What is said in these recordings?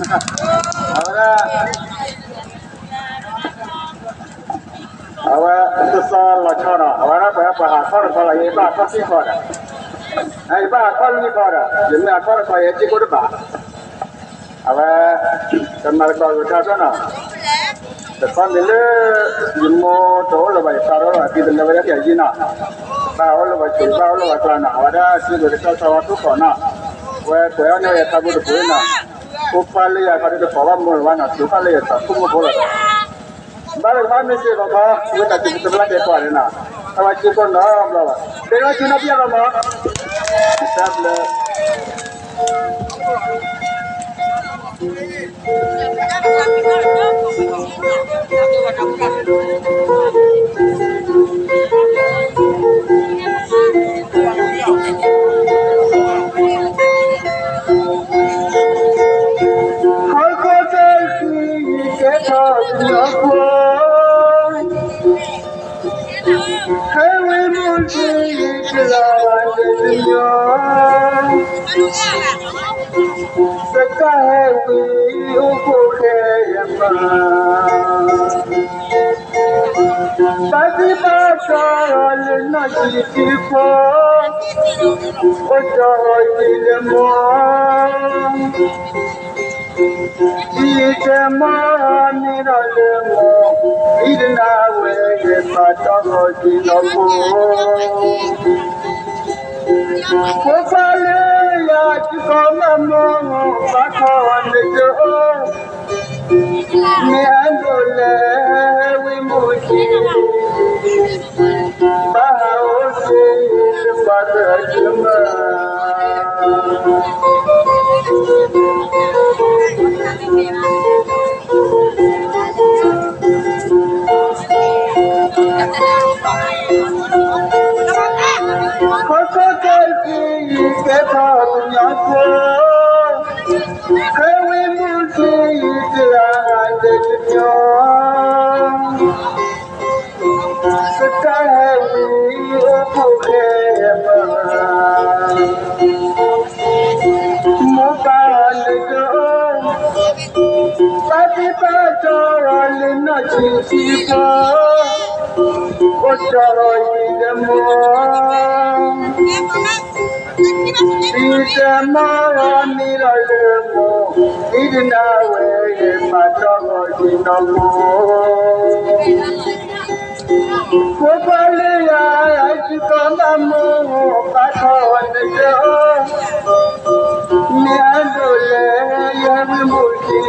အဝဲဒၣ် အဝဲ ကစီၤလီၤဆီနီၤ အဝဲဒၣ်ပှၤ ပှၤဟးခီတခီလီၤ ယဘၣ်ခီခံခီဒီး ယဘၣ်ဟးခီလွံၢ်ခီဒီး ယမ့ၢ်ဟးခီတခီ ယဟဲစ့ၢ်ကီးတဘၣ် အဝဲ ကမၤသကိးဂုာ်ထါစ့ၢ်နီၤ တခီန့ၣ်လၢ ယမိၢ်တအိၣ်လၢၤဘၣ် ယသးထီၣ်လၢအသံတလၢဝဲဒၣ်ကယံၤနီၤ ဘၣ်အိၣ်လၢပှၤဆိး ဘၣ်အိၣ်လၢပှၤကျါနီၤ အဝဲဒၣ်စ့ၢ်ကီးတၢ်ဆီဟီၣ်ခိၣ်နီၤ ဝဲကွဲးအီၣ်န့ၢ်ဝဲယထါဖိတပူၤနီၤ ဖိခွါလၢယၤခီဒ်တကိးဘၣ်မိၢ်လၢၤဘၣ်နီၤ ဆိးဃၣ်လၢယသးခိၣ်မိၢ်ဖိလီၤဒီး ဘၣ်လၢကဘၣ်မ့ၢ်စ့ၢ်ကီးခီ ဝဲတၢ်စံးပတဘျါတဲပှၤန့ၣ်နီၤ အဝဲစ့ၢ်ကီးနီတဘျီဘၣ် တဲလီၤဆူနီၢ်ပျၢ်လီၤမး တၢ်ဘျၢ ဟီၣ်ခိၣ်တၢ်ခံကဲထီၣ်ကညီဖိ ဟဲဝံမူထံ တလါဝါတဲတညီ သတးဟဲဝံအိၣ်ခိးခဲအမး ဘၣ်သံဘၣ်တီၢ်လၢနီၢ်ဆံးဆံးဖိ အိၣ်တီၢ်အီၤယံၤလၢမိၢ် ယံၤတဲမီၢ်မ့ၢ်ဒီးလၢမိၢ် မံတနါဝဲ ယပာ်တီၢ်အီၤယံၤလီၤဖိ ဖိခွါလၢယၤ ယကီမးမိၢ် ပာ်ထီၣ်နတအိၣ် မ့ၢ်အဒိးလဲၣ် ဝံမူထံ ဘၣ်ဟးအိၣ်က့ၤ လၢပှၤကတမၢ ဟီၣ်ခိၣ်တၢ်ခံကဲထီၣ်ကညီဖိ ဟဲဝံမူထံ တလါဝါတဲတညီ သတးဟဲဝံအိၣ်ခိးခဲအမး မိၢ်ပာ်အီၤနတအိၣ် ဘၣ်သံဘၣ်တီၢ်လၢနီၢ်ဆံးဆံးဖိ အိၣ်တီၢ်အီၤယံၤလၢမိၢ် ယံၤတဲမီၢ်မ့ၢ်ဒီးလၢမိၢ် မံတနါဝဲ ယပာ်တီၢ်အီၤယံၤလီၤဖိ ဖိခွါလၢယၤ ယကီမးမိၢ် ပာ်ထီၣ်နတအိၣ် မ့ၢ်အဒိးလဲၣ် ယဝံမူထံ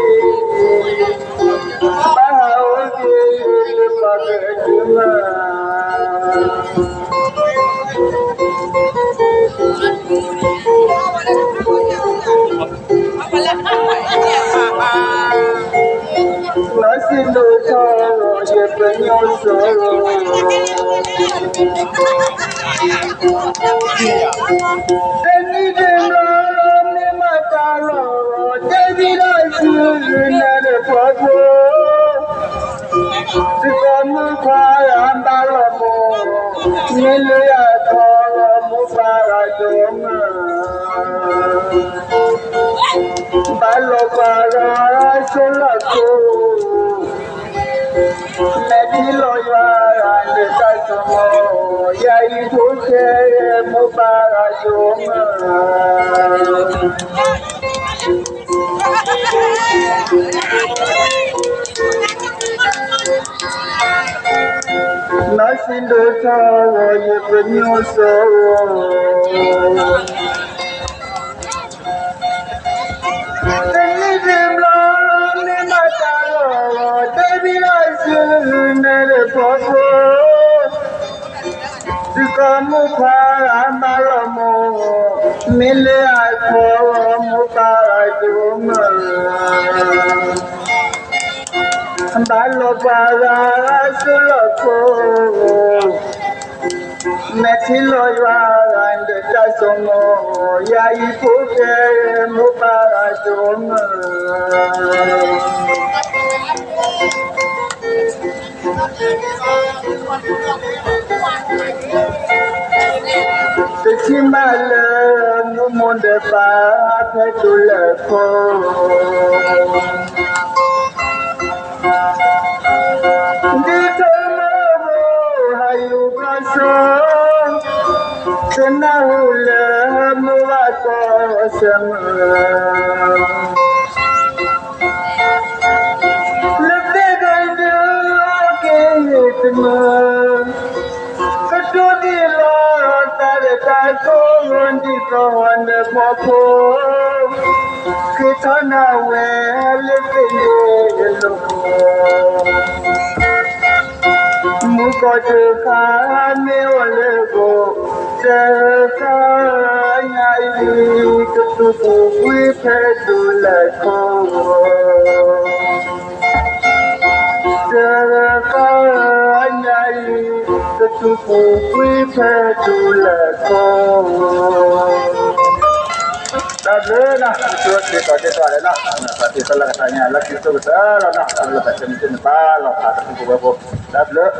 ဘၣ်ဟးအိၣ်က့ၤ လၢပှၤကတမၢ နီၢ်စံဒိၣ်ထီၣ် ယပညိၣ်စိ တနံၤတဘျီ မ့ၢ်မၤတၢ်လီၢ် တဲဘံဒီးဆူ နဲဒၣ်ဖီဖိ စ့ၢ်ကီးမုၣ်ခွါဂၤဘၣ်လီၤမိၢ် မ့ၢ်လၢယၤခီ မိၢ်ပၢ်ဂၤဒိၣ်မး ဘၣ်လီၤပှၤဂၤဆိလီၢ်ခိၣ် မဲာ်ထံလီၤယွၤဂၤလၢတၢ်ဆိကမိၣ် ယၤအံၤဖိခဲ မိၢ်ပၢ်ဂၤဒိၣ်မး နီၢ်စံဒိၣ်ထီၣ် ယပညိၣ်စိ တနံၤတဘျီ မ့ၢ်မၤတၢ်လီၢ် တဲဘံဒီးဆူ နဲဒၣ်ဖီဖိ စ့ၢ်ကီးမုၣ်ခွါဂၤဘၣ်လီၤမိၢ် မ့ၢ်လၢယၤခီ မိၢ်ပၢ်ဂၤဒိၣ်မး ဘၣ်လီၤပှၤဂၤဆိလီၢ်ခိၣ် မဲာ်ထံလီၤယွၤဂၤ ဒီးတၢ်ဆိကမိၣ် ယၤအံၤဖိခဲ မိၢ်ပၢ်ဂၤဒိၣ်မး တထံၣ်မးလၢ မုၢ်မိၢ်ဒီးပၢ် ဖဲတိၤလၢခိၣ် တနၢ်ဟူလၢမိၢ်ဘၣ်ကီၢ်ဆၢမုၢ် လၢသ့ၣ်ဒိၣ်ဒိၣ်က့ၤတမုၢ် ကတိၤဒ်လီၤတၢ်ရဲၣ်တၢ်ကျဲၤ ဒ်သိးနဖီခိၣ် က့ၤထီၣ်နၢ်ဝဲလၢသ့ၣ်န့ၣ်လီၤ. မုၢ်ကီၢ်တခါမ့ၢ်အိၣ်လၢဂီၢ် တသီညါအံၤ ကသူၣ်ပူၤကွံာ်ဖဲဒိၣ်လဲၣ်ခိၣ် တသီညါအံၤ ကသူၣ်ပူၤကွံာ်ဖဲဒိၣ်လဲၣ်ခိၣ် တၢ်ဘျုးနီၤ ကဆိၣ်ဂ့ၤက့ၤကီးက့ၤသးလဲၣ်နီၤ ပှၤသ့ၣ်တဖၣ်လၢကသးညါ လၢခံကတၢၢ်ကတၢၢ်လီၤနီၤ လၢတၢ်ဆၢမုၢ်ဆ့ၣ်န့ၣ် ဘၣ်လီၤဖးတပူၤဖိဝဲၢ်ဖိ တၢ်ဘျုး